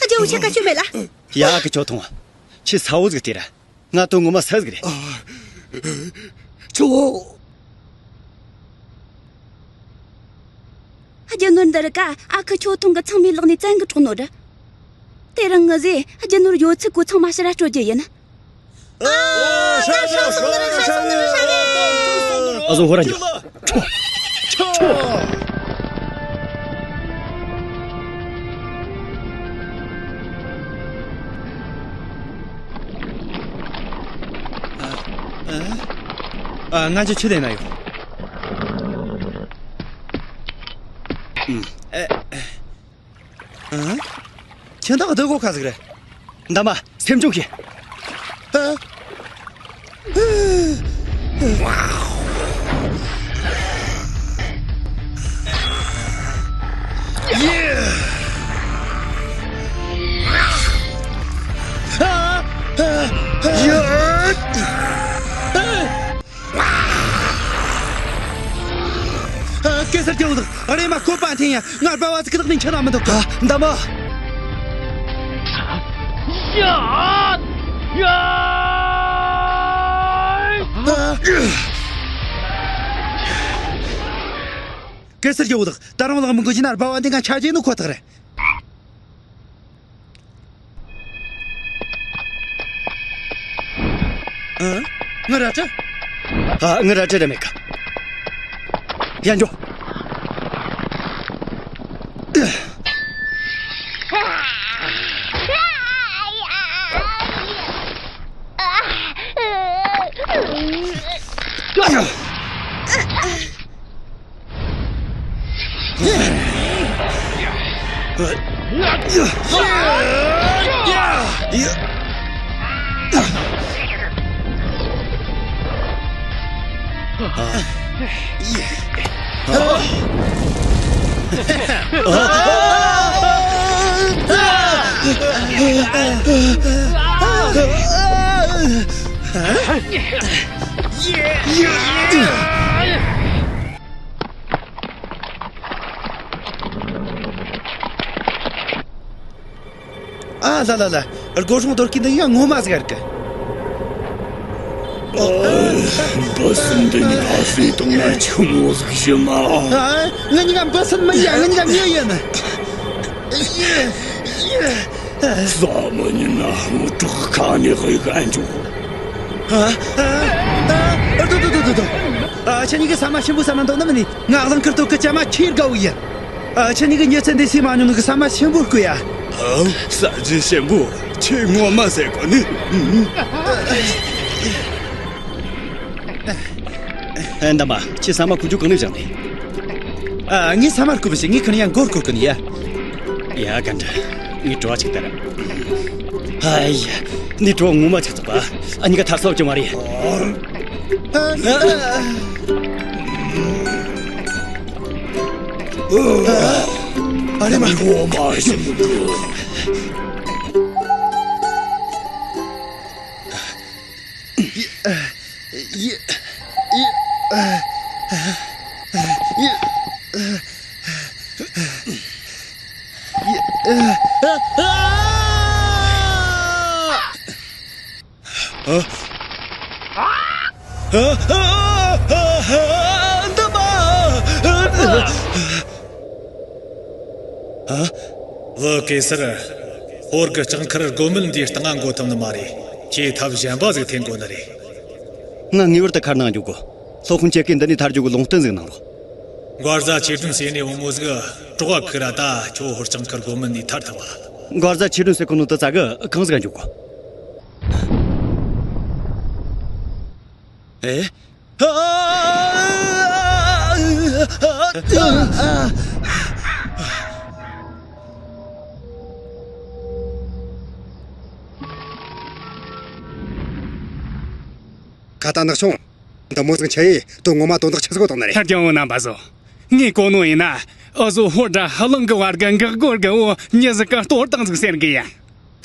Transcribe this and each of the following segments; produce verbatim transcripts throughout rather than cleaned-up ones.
ཨ་ཅེ། འུ་ཆ་ཁ་ཤོད་མེད་ལ། ཡ་ཨ་ཁུ་ཁྱོད་ཐོངས། ཁྱི་ཚ་བོ་ཟིག་སྟེར། ང་དོན་ངོ་མ་སུ་ཟིག་རེད། ཨ། ཁྱོ། རྒྱུ་ནོར་འདི་རིགས་ཨ་ཁུ་ཁྱོད་ཐོངས་གི་ཚང་མའི་ལག་ནས་བཙན་གི་འཕྲོག་ནོ་རེད། དེ་རིང་ངི་ཟེ་རྒྱུ་ནོར་ཡོད་ཚད་གོ་ཚང་མ་ཕྱིར་ར་སྤྲོད་རྒྱུ་ཡིན། ཨ་ཟོ་ཧོ་ར་འགྱོ། ཨ། ང་ཚོ་ཆུ་ལེན་ན་ཡོད། ཨ། ཨ། ཁྱེད་དག་སྡོད་གོ་ཁ་ཟིག་རེད། འདམ་མ་སེམས་ཆུང་བྱེད། ཨ། ཨ། གེ་སར་རྒྱལ་བོ་དང་རེམ་མ་བཀོད་པ་འཐེན་ཡ། ང་སྦལ་པ་ཟིག་གི་ལག་ནས་འཆི་ན་མི་འདོད་ག། འདམ་མ། ཡ། ཡ། ཨ། གེ་སར་རྒྱལ་བོ་དང་ད་རུང་ལག་མི་འགུལ་རྒྱུ་ན་སྦལ་པ་འདི་ང་ཆ་རྒྱུ་ནི་ཁོ་ཐག་རེད། ཨ། ང་རལ་གྲི། ཨ། ང་རལ་གྲི་རེད་མེད་ག། ཡ་འགྱོ། ཨ་ལ་ལ་ལ། སྒོ་སྲུང་རྡོ་སྐས་འདི་ཡང་ངོ་མ་ཟིག་ཨར་གི། འབུ་སྲིན་འདི་གཉིས་ཀ་ཟས་བཏང་ན་ཆི་མོ་ཟིག་ཞིམ་མ། ཨ། ང་གཉིས་ཀ་འབུ་སྲིན་མིན་ཡ། ང་གཉིས་ཀ་མྱི་ཡིན། ས་མ་ཉིན་ན་མི་དྲག་ཁ་ནས་ཧི་ག་འཇུག་ཨ། ཨ། ཨ། ཨ། ཨ། ཁྱེད་གཉིས་ཀ་ཟ་མ་ཞིམ་པོ་ཟ་མ་འདོད་ནི་མིན་ནི། ང་གླང་དཀར་སྟོད་ཀྱི་ཇ་མ་ཁྱེར་དགའ་བོ་ཡིན། ཨ། ཁྱེད་གཉིས་ཀྱིས་ཉི་ཚེ་འདི་ཟས་མ་མྱོང་ནི་གི་ཟ་མ་ཞིམ་པོ་བསྐོལ་ཡ། ཨ། ཟ་རྒྱུ་ཞིམ་པོ་ཁྱེད་ངོ་མ་ཟེར་གོ་ནི། ཨ། འདམ་མ། ཁྱེད་ཟ་མ་བསྐོལ་རྒྱུ་གང་ནས་བཞག་ནི། ཨ། ངས་ཟ་མ་བསྐོལ་བ་ཞིག་ངས་ཁ་ནས་ཡང་མགོ་བསྐོལ་གི་ནི་ཡ། ཡ་ག་འདྲ། ངས་བྲོ་བ་ཅིག་ལྟར། ཨ་ཡ། འདི་བྲོ་བ་ངོ་མ་ཅིག་ཚོགས་པ། ཨ། གཉིས་ཀ་ཐར་ས་ཡོད་རྒྱུ་མ་རེད། ཨ་རེ་མ། ངོ་མ་ཞིམ་པོ་འདུག་ཡ། ཡ། ཡ། ཡ། ཡ། ཡ། ཨ། ཨ། ཨ། ཨ། འདམ་མ། ཨ། བུ་གེ་སར། ཧོར་གྱི་ལྕགས་མཁར་སྒོ་མེད་འདིའི་སྟེང་ང་འགོ་ཐུབ་ནི་མ་རེད། ཁྱེད་ཐབས་གཞན་པ་ཟིག་འཐེན་དགོས་ནི་རེད། ང་ངེས་པར་དུ་མཁར་ནང་འཇུག་དགོས། སློབ་དཔོན་ཁྱེད་ཀྱིས་འདི་ནས་ཐར་རྒྱུ་གི་ལུང་བསྟན་ཟིག་གནང་རོགས། མགར་བཟའ་ཆོས་སྒྲོན་ཟེར་ནི་བུ་མོ་ཟིག་གྲོགས་ཁུག་ར། ད་ཁྱོད་ཧོར་ལྕགས་མཁར་སྒོ་མེད་ནས་ཐར་ཐུབ་བ། མགར་བཟའ་ཆོས་སྒྲོན་ཟེར་གོ་ནོ་དེ་ཙ་གི་གང་ཟིག་ག་འཇུག་གོ། ཨེ། ཁ་ཏ་ནག་ཆུང་། འདི་མོ་ཟིག་ཆི་ཡེ་དོ་ངོ་མ་དོན་དག་ཆི་ཟིག་གོ་དང་ནི་རེད། ཧ་ཅང་བོ་རྣམ་པ་ཚོ། ངས་གོ་ནོ་ཡིན་ན། འུ་ཟོ་ཧོར་དང་ཧ་ལང་གི་བར་གི་འགག་སྒོ་དགུ་བོ་མྱི་ཟིག་གིས་གཏོར་བཏང་ཟིག་ཟེར་གི་ཡ།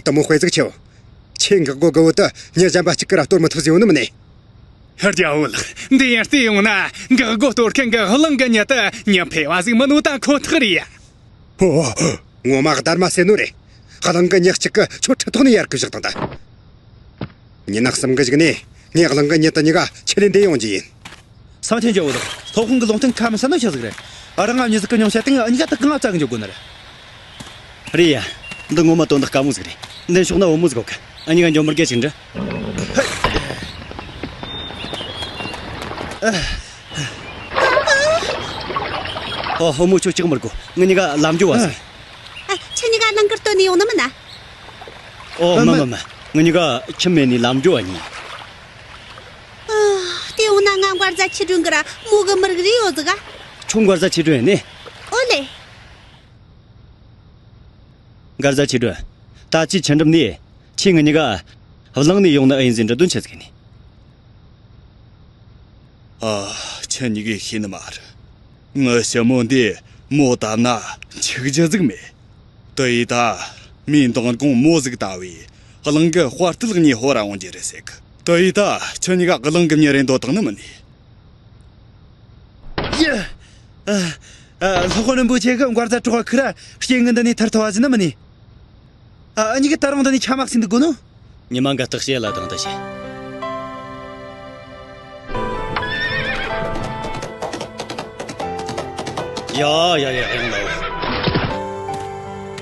འདི་མོ་དཔེ་ཟིག་ཆེའོ། ཁྱེད་འགག་སྒོ་དགུ་བོ་དེ་མྱི་གཞན་པ་གཅིག་གིས་ར་གཏོར་མི་ཐུབ་ཟེར་ཡོད་ནི་མིན་ནི། ཧ་ཅང་བོ་ལགས། འདི་ཡང་བལྟས་ཡོང་ན་འགག་སྒོ་གཏོར་མཁན་གི་ཧ་ལང་གི་མྱི་དེ་མྱི་ཕལ་བ་ཟིག་མིན་ནོ་ད་ཁོ་ཐག་རེད་ཡ། ཧོ། ངོ་མ་སྡར་མ་ཟེར་ནོ་རེད། ཧ་ལང་གི་མྱི་གཅིག་གིས་ཁྱོད་ཁྲི་ཐོག་ནས་ཡར་གི་བཞག་བཏང་ད། ཉིན་ནག་གསུམ་གི་གཞུག་ནས་ངས་གླིང་གི་མྱི་དེ་གཉིས་ཀ་ཆེད་ལས་འདེད་ཡོང་རྒྱུ་ཡིན། སང་ཐེངས་ཇོ་བོ་དང་སློབ་དཔོན་གི་ལུང་བསྟན་ཁ་མི་ཟ་ནོ་ཆི་ཟིག་རེད། ཨ། རང་ང་མྱི་ཟིག་གིས་མྱོང་བྱ་སྟེང་གཉིས་ཀ་དག་གང་ང་བཙལ་གི་འཇུག་དགོས་ནི་རེད། རེད་ཡ། འདི་ངོ་མ་དོན་དག་དཀའ་མོ་ཟིག་རེད། འདི་ཕྱོགས་ན་བུ་མོ་ཟིག་གོ་གི། ཨ་ནི་ག་འཇོན་མོར་གེ་ཞིག་འདྲི། ཨོ། བུ་མོ་ཁྱོད་ཅིག་མི་དགོས། ངེད་གཉིས་ཀ་ལམ་འགྲོ་བ་ཟིག། ཨ། ཁྱེད་གཉིས་ཀ་གླིང་གི་སྟོད་ནས་ཡོང་ནི་མིན་ན། ཨོ། མིན་མིན་མིན། ངེད་གཉིས་ཀ་ཁྱིམ་མེད་ནས་ལམ་འགྲོ་བ་ཡིན། ཨ། དེ་ཡོང་ན་ང་མགར་བཟའ་ཆོས་སྒྲོན་གི་ར་མོ་གི་མི་རིགས་རེད་ཡོད་ཟིག་ག། ཁྱོད་མགར་བཟའ་ཆོས་སྒྲོན་ཡིན་ནི། ཨོ་ལེ། མགར་བཟའ་ཆོས་སྒྲོན། ད་ཅི་ཆི་འགྲུབ་ནས་ཁྱེད་ངེད་གཉིས་ཀ་གླིང་ནས་ཡོང་ནི་ཨེ་ཡིན་ཟེར་འདྲི་དོན་ཆི་ཟིག་ནི། ཨ། ཁྱེད་གཉིས་ཀས་ཤེས་ནི་མ་རེད། ངའི་ཞི་མོ་འདི་མོ་བཏབ་ན་འཆི་རྒྱུ་ཟིག་མེད། དེ་ཡིས་ད་མིའི་མདང་དགོང་མོ་ཟིག་ལྟ་བུའི་གླིང་གི་དཔའ་རྟུལ་གཉིས་ཧོ་ར་འོང་རྒྱུ་རེད་ཟེར་གི། དེ་ཡིས་ད་ཁྱེད་གཉིས་ཀ་གླིང་གི་མྱི་རེད་འདོད་བཏང་ནི་མིན་ནི། ཡ། ཨ། ཨ། སློབ་དཔོན་རིན་པོ་ཆེ་གིས་མགར་བཟའ་གྲོགས་ཁོ་ར་རྐྱེན་ངན་འདི་ནས་ཐར་ཐུབ་བ་ཟེར་ནི་མིན་ནི། ཨ། འུ་གཉིས་ཀས་ད་རུང་འདི་ནས་ཆ་མ་ཟིན་འདུག་དགོས་ནོ། ཉི་མ་འགའ་ཐག་བཤད་ལ་དང་ད་བཤད། ཡ་ཡ་ཡ། ཡང་ལ།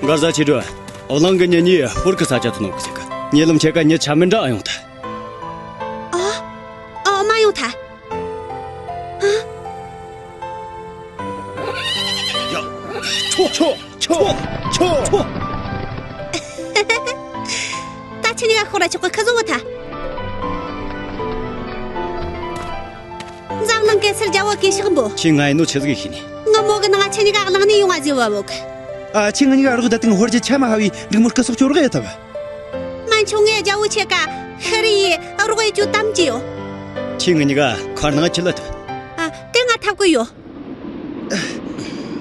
མགར་བཟའ་ཆོས་སྒྲོན། ཨོ། གླིང་གི་མྱི་གཉིས་ཧོར་གི་ས་ཆ་ཐོན་ནོ་གི་ཟེར་གི། ཉེ་ལམ་ཁྱེད་ཀ་མྱི་ཆ་མི་འདྲ་ཨ་ཡོང་ཐལ། ཨ། ཨ། མ་ཡོང་ཐལ། ཨ། ཡ། ཆོ་ཆོ་ཆོ་ཆོ། ད་ཁྱེད་གཉིས་ཀ་ཤོག་ར། ཆོག་གི། ཁ་བཟོ་བོ་ཐལ། འཛམ་གླིང་གེ་སར་རྒྱལ་བོ་གི་ཕྱག་འབུལ། ཁྱེད་ང་ཡིན་ནོ་ཆི་ཟིག་ཤེས་ནི། ངའི་མོ་གི་ནང་ང་ཁྱེད་གཉིས་ཀ་གླིང་ནས་ཡོང་བ་ཟེར་བ་བོ་གི། ཨ། ཁྱེད་ང་གཉིས་ཀ་རོགས་ད་དུང་ཧོར་གྱི་ཆ་མ་ཧ་བའི་འབྲུག་མོར་སྐུ་སྲོག་སྐྱོར་རོགས་ཡེད་ཐུབ། མན་ཆུང་ངས་རྒྱལ་བོ་ཁྱེད་ཀ་ཤི་རི་ཡི་རོགས་ཡེད་རྒྱུ་དམ་གྱི་ཡོད། ཁྱེད་ང་གཉིས་ཀ་མཁར་ནང་ཁྱེར་ལ་ཐུབ། ཨ། དེ་ང་ཐབས་བཀོད་ཡོད།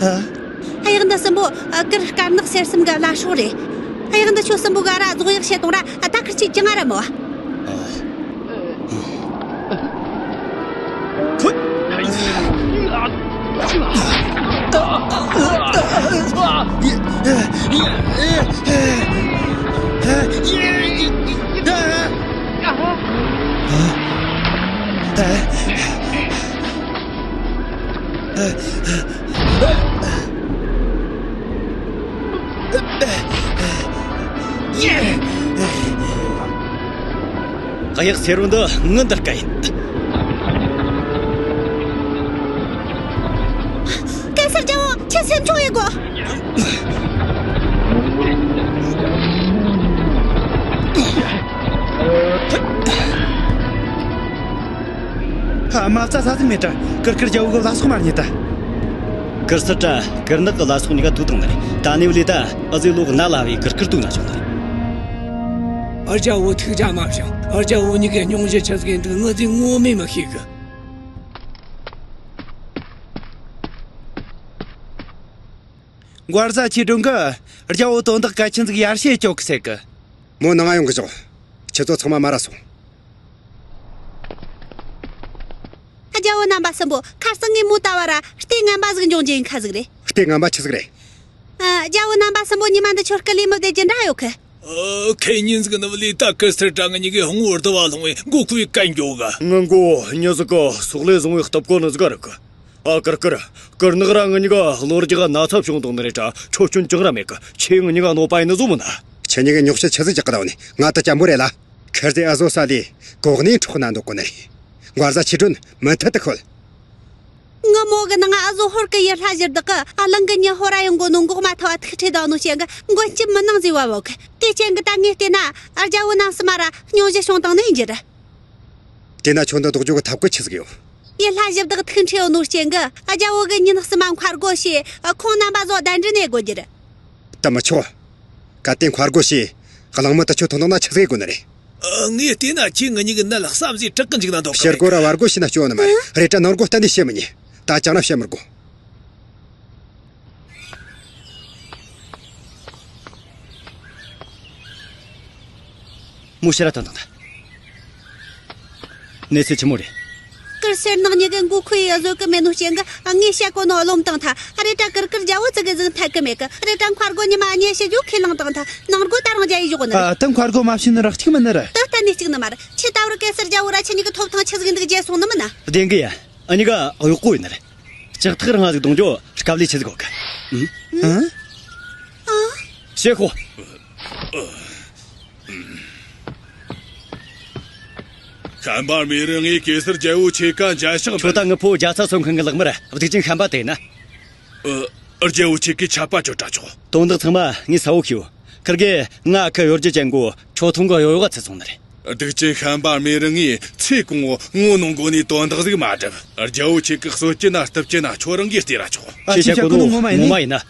ཨ། གཡག་འདི་གསུམ་པོ། ཨ། གུར་དཀར་ནག་སེར་གསུམ་གི་བླ་སྲོག་རེད། གཡག་འདི་ཁྱོད་གསུམ་པོ་ག་ར་རྫོགས་ཡག་བྱེད་གཏོང་ར། ཨ། ད་ཁུར་ཆེ་ཅང་ང་ར་མི་བ། གཡག་སེར་བོ་འདི་ངའི་འདི་དཀའ་ཡིན། གེ་སར་རྒྱལ་བོ། ཁྱེད་སེམས་ཆུང་ཡེ་དགོས། ཨ། མ་རྩ་ས་ཟིག་མེད་དྲ། གུར་དཀར་རྒྱལ་བོ་གི་བླ་སྲོག་མ་རྙེད་ད། གུར་སེར་དྲ་གུར་ནག་གི་བླ་སྲོག་གཉིས་ཀ་ཐུག་བཏང་ནི་རེད། ད་ནི་བ་ལས་ད་འུ་ཟོས་ལོག་ན་ལ་བའི་གུར་དཀར་དུག་ན་ཆོག་ནི་རེད། ཨ། རྒྱལ་བོ་ཐུགས་རྒྱལ་མ་བཞེངས། ཨ། རྒྱལ་བོ་གཉིས་ཀའི་སྙུང་གཞི་ཆི་ཟིག་ཡིན་འདུག་ངི་ཟིག་ངོ་མས་མི་ཤེས་གི། མགར་བཟའ་ཆོས་སྒྲོན་གིས་རྒྱལ་བོ་དོན་དག་གལ་ཆེན་ཟིག་ཡར་བཤད་ཆོག་གི་ཟེར་གི། མོ་ནང་ང་ཡོང་གི་ཞོག་ཁྱེད་ཚོ་ཚང་མ་མར་ར་སོང་། རྒྱལ་བོ་རྣམ་པ་གསུམ་པོ། ཁ་སང་ངས་མོ་ལྟ་བ་ར་ལྟས་ངན་པ་ཟིག་འབྱུང་རྒྱུ་ཡིན་ཁ་ཟིག་རེད། ལྟས་ངན་པ་ཆི་ཟིག་རེད། ཨ། རྒྱལ་བོ་རྣམ་པ་གསུམ་པོ་ཉི་མ་འདི་ཆོ་སྐུ་ལས་མི་བདེ་རྒྱུ་འདྲ་ཡོད་གི། ཨ། ཁེ་ཉིན་ཟིག་ནི་བ་ལས་ད་གེ་སར་དྲ་ངེད་གཉིས་ཀའི་ཧོང་བོར་དུ་བ་ལྷུང་བའི་མགོ་ཁུ་བའི་གན་འགྱོ་ག། ངི་མགོ་མྱི་ཟིག་གི་སོག་ལེ་བཟུང་བའི་སྟབས་གོ་ནི་ཟིག་ག་རེད་གི། ཨ། ཀིར་ཀིར། ཀིར་ནག་ར་ངི་གཉིས་ཀ་ལོ་རྒྱུས་ན་ཚ་བྱུང་བཏང་ནི་རེད་དྲ། ཆོ་སྐྱོན་ཅང་ར་མེད་གི། ཁྱེད་ངི་གཉིས་ཀ་གནོད་པ་ཡིན་ནི་བཟོ་མིན་ན། ཁྱེད་གཉིས་ཀ་རྙོག་བཤད་ཆི་ཟིག་རྒྱག་གི་ད་བ་ནི། ང་ད་སྐྱ་མོ་རེད་ལ། ཁེར་ཟས་ཨ་བཟོ་ས་ལས་གོག་ནས་འཕྲོག་ན་འདོད་གོ་ནི་རེད། མགར་བཟའ་ཆོས་སྒྲོན། མུ་མཐུད་དུ་ཤོད། ངི་མོ་གི་ནང་ཨ་བཟོ་ཧོར་གི་ཡུལ་ལྷ་གཞི་བདག་གི་ཨ་གླིང་གི་མྱི་ཧོ་ར་ཡོང་གོ་ནོ་འགོག་མ་ཐུབ་བ་ཐུག་འཕྲད་བཏང་ནོ་རྐྱེན་གི་མགོན་སྐྱབས་མི་གནང་ཟེར་བ་བོ་གི། དེ་རྐྱེན་གི་ད་ངས་བལྟས་ན་ཨ་རྒྱལ་བོ་རྣམ་གསུམ་མ་ར་སྙུང་གཞི་བྱུང་བཏང་ནི་ཡིན་རྒྱུ་རེད། དེ་ན་ཁྱོད་འདི་ལྡོག་རྒྱུ་གི་ཐབས་བཀོད་ཆི་ཟིག་ཡོད། ཡུལ་ལྷ་གཞི་བདག་ཐུག་འཕྲད་ཡོད་ནོ་རྐྱེན་གི་ཨ་རྒྱལ་བོ་གི་ཉིན་གསུམ་མ་མཁའ་སྒོ་ཕྱེ། ཨ། ཁོང་རྣམ་པ་ཚོ་གདན་འདྲེན་ཡེད་དགོས་རྒྱུ་རེད། ད་མི་ཆོག་གལ་ཏེ་མཁའ་སྒོ་ཕྱེ། གླིང་མི་དེ་ཆོ་ཐོན་བཏང་ན་ཆི་ཟིག་ཡེད་དགོས་ནི་རེད། ཨ། ངས་བལྟས་ན་ཁྱེད་ངེད་གཉིས་ཀྱི་ནད་ལ་བསམ་གཟས་དྲག་གི་འཇུག་ན་འདོད་གི། ཕྱི་སྒོ་ར་བར་སྒོ་ཕྱེ་ན་སྐྱོན་ནི་མ་རེད། རེད་དྲ་ནང་སྒོ་གཏན་ནས་ཕྱེ་མི་ཉན། ད་ཅང་ར་བཤད་མི་དགོས། མོ་ཕྱིར་ར་ཐོན་བཏང་ད། གནས་ཚུལ་ཆི་མོ་རེད། གུར་སེར་ནག་གཉིས་ཀྱིས་མགོ་ཁུ་ཡེ་བཟོད་གི་མེད་ནོ་རྐྱེན་གི་ངས་བཤད་གོ་ནོ་རློམ་བཏང་ཐལ། རེད་དྲ་གུར་དཀར་རྒྱལ་བོ་ཙི་གེ་ཟིག་འཐད་གི་མེད་གི། རེད་དྲ་མཁའ་སྒོ་ཉི་མ་གཉིས་ཕྱེ་རྒྱུ་ཁས་བླངས་བཏང་ཐལ། ནང་སྒོ་ད་རང་རྒྱ་ཡེ་བཞག་ནི་རེད། ཨ། ད་མཁའ་སྒོ་མ་ཕྱེ་ནི་ར་གཅིག་མིན་ནི་རེད། དེ་གཏན་ནས་གཅིག་ནི་མ་རེད། ཁྱེད་ད་བར་གེ་སར་རྒྱལ་བོ་ར་ཁྱེད་གཉིས་ཀྱི་ཐོབ་ཐང་ཆི་ཟིག་འདུག་བརྗེད་སོང་ནི་མིན་ན། བདེན་གི་ཡ། འུ་གཉིས་ཀ་གཡོག་པོ་ཡིན་ནི་རེད། ལྕགས་ཐག་རིང་ང་ཟིག་གཏོང་རྒྱུ་དཀའ་ལས་ཆི་ཟིག་ཡོད་གི། ཨ། ཨ། ཤེད་ཤོག་ཤན་པ་རྨེ་རུ་ངས་གེ་སར་རྒྱལ་པོ་ཆེ་ཀ་མཇལ་ཕྱག་ཁྱོད་ད་ངི་ཕོ་རྒྱ་ཚ་སོན་མཁན་གི་ལག་དམར་སྡིག་ཅན་ཤན་པ་དེ་ན། ཨ། རྒྱལ་པོ་ཆེ་ཀའི་ཆད་པ་གཅོད་དྲ་ཆོག་དོན་དག་ཚང་མ་ངས་གསལ་བོ་ཤེས། ཁིར་གེ་ང་ཁི་ཡོར་རྒྱུ་ཅན་གོ་ཁྱོད་ཐུང་གི་ཡོ་ཡོ་ག་ཚེ་སོང་ནི་རེད། སྡིག་ཅན་ཤན་པ་རྨེ་རུ་ངས་ཚེ་གང་བོ་ངོ་ནང་སྒོ་ནས་དོན་དག་ཟིག་མ་སྒྲུབ། རྒྱལ་པོ་ཆེ་ཀའི་གསོད་རྒྱུ་ན་གཏུབ་རྒྱུ་ན་ཁྱོད་རང་གིས་ལྟོས་ར་ཆོག་ཨ། ཁྱེད་ཅག་གོ་ནོ་ངོ་མ་ཡིན་ན།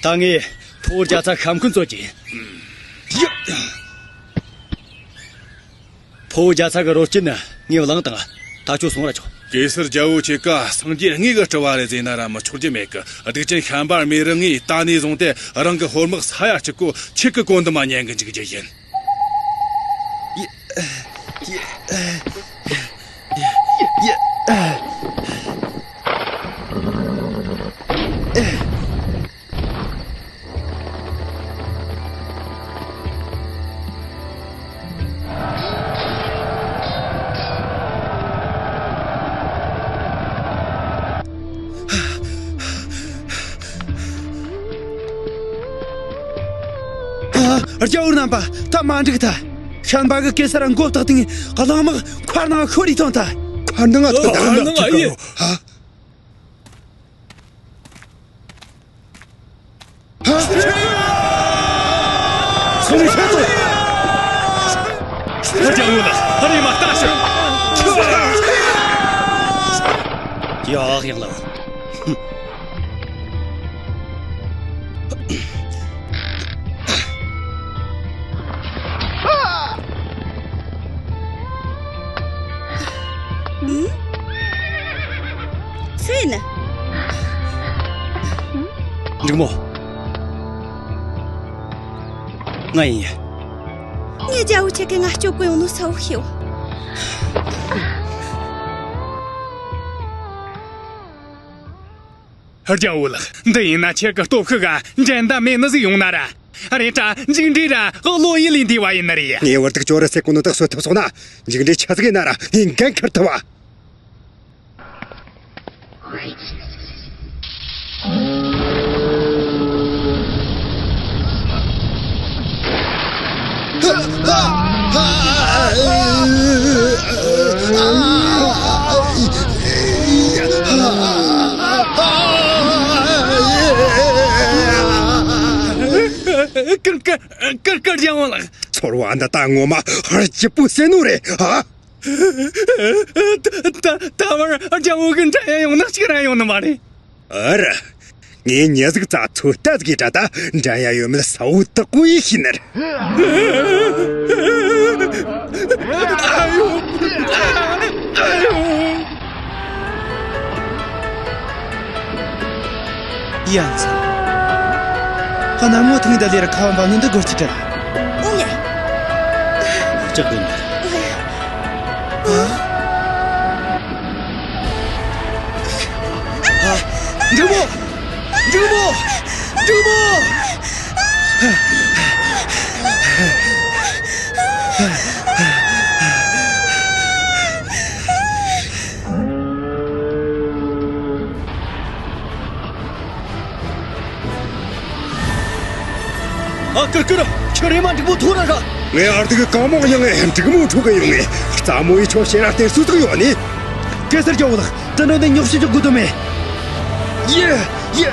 ད་ངས་ཕོ་བོ་རྒྱ་ཚ་ཤམ་ཁུན་རྩོད་ཀྱི་ཡིན། ཕོ་བོ་རྒྱ་ཚ་གི་རོ་སྐྱིན་ངས་བླངས་དང་། ད་ཁྱོད་སོང་ར་ཆོག་གེ་སར་རྒྱལ་པོ་ཆེ་ཀ་སངས་རྒྱས་ངེས་གི་སྤྲུལ་བ་རེད་ཟེར་ན་ར་མི་ཆོག་རྒྱུ་མེད་གི། སྡིག་ཅན་ཤན་པ་རྨེ་རུ་ངས་ད་ནས་བཟུང་སྟེ་རང་གི་ཧོར་དམག་ས་ཡ་གཅིག་གོ་ཁྱེད་ཀི་བཀོད་འདོམས་མ་ཉན་གི་འཇུག་རྒྱུ་ཡིན། ཨ། རྒྱལ་པོ་རྣམ་པ། ད་མ་འགྲིག་ད། ཤན་པ་གི་གེ་སར་མགོ་བཏགས་ཏེ་གླང་དམག་མཁར་ནང་ཤོར་རེ་ཐོན་ད། མཁར་ནང་ང་ཐོན་ད། མཁར་ནང་ང་ཡིན། ཧ། སོང་ཚོད་དོ། ཧ་ཅང་ཡོད་ལ་ཧ་རི་མ་ལྟ་ཞིག་ཡག་ཡག་ལ། ཨུམ། སུ་ཡིན། འབྲུག་མོ། ང་ཡིན། ངའི་རྒྱལ་པོ་ཁྱེད་ཀྱིས་ང་སྐྱོབ་གི་ཡོང་ནོ་གསལ་བོ་ཤེས། རྒྱལ་པོ་ལགས། འདི་ཡིན་ན་ཁྱེད་ཀྱི་སྟོབས་ཤུགས་ག་འགྲན་ཟླ་མེད་ནི་ཟིག་ཡོང་ན་ར། རེད་དྲ་འཇིགས་འདྲེ་ར་བློ་ཡུལ་ལས་འདས་པ་ཡིན་ནི་རེད། ངས་བར་དུ་ཅོ་ར་སེ་ཀུ་ནོ་དག་གསོད་ཐུབ་སོང་ན། འཇིགས་འདྲེ་ཆ་ཟིག་ཡིན་ན་ར་ངས་འགན་འཁུར་ཐུབ་བ། ཀར་ཀར་ཀར་ཀར་རྒྱལ་དབང་ལགས། ཚོར་བ་འདི་ད་ངོ་མ་ཧར་སྐྱིད་པོ་ཟེར་ནོ་རེད་ཨ། ད་ད་ད་བར་རྒྱལ་པོ་གི་འདྲ་ཡ་ཡོང་ན་གཅིག་ར་ཡོང་ནི་མ་རེད། ཨ་ར། ངས་ཉ་ཟིག་རྩ་ཚོད་ལྟ་ཟིག་གི་དྲ་ད་འདྲ་ཡ་ཡོད་མེད་གསལ་བོ་དག་པོ་ཡེ་ཤེས་ནི་རེད། ཨ་ཡོ། ཨ་ཡོ། ཡ་མཚན། ཁ་ན་མོ་ཐང་ད་ལེར་ཁ་བ་འབབ་ནི་འདི་སྒོར་ཅི་དྲ། ཨོ་ལེ། ལྕགས་དགོན། ཨ། འབྲུག་མོ། འབྲུག་མོ། འབྲུག་མོ། ཨ་ཀིར་ཀིར། ཁྱོད་རེམ་མ་འབྲུག་མོ་ཐུག་ར་ཤོག་ངས་ཨར་ཏི་གི་གང་མོ་ཡང་ངས་འབྲུག་མོ་འཕྲོག་གི་ཡོང་ངས། རྩ་མོ་ཡི་ཆོ་ཤེས་ར་སྟེར་སུ་ཚུགས་ཡོད་ནི། གེ་སར་རྒྱལ་པོ་ལགས། དེ་འདྲ་ནས་ཉོག་བཤད་ཅོག་དགོས་དོན་མེད། ཡེ། ཡེ།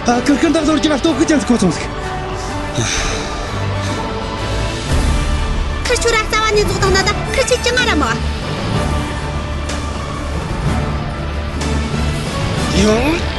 ཨ་ཀིར་ཀིར་འདག་ཟོར་གྱི་ལ་སྟོབས་ཤུགས་ཅན་ཟིག་གོ་སོང་ཟིག་ཁིར་ཆོ་ར་རྩ་བ་ནས་རྫོགས་དང་ན་ད་ཁིར་ཆོས་ཅི་ང་ར་མ། ཡོང་།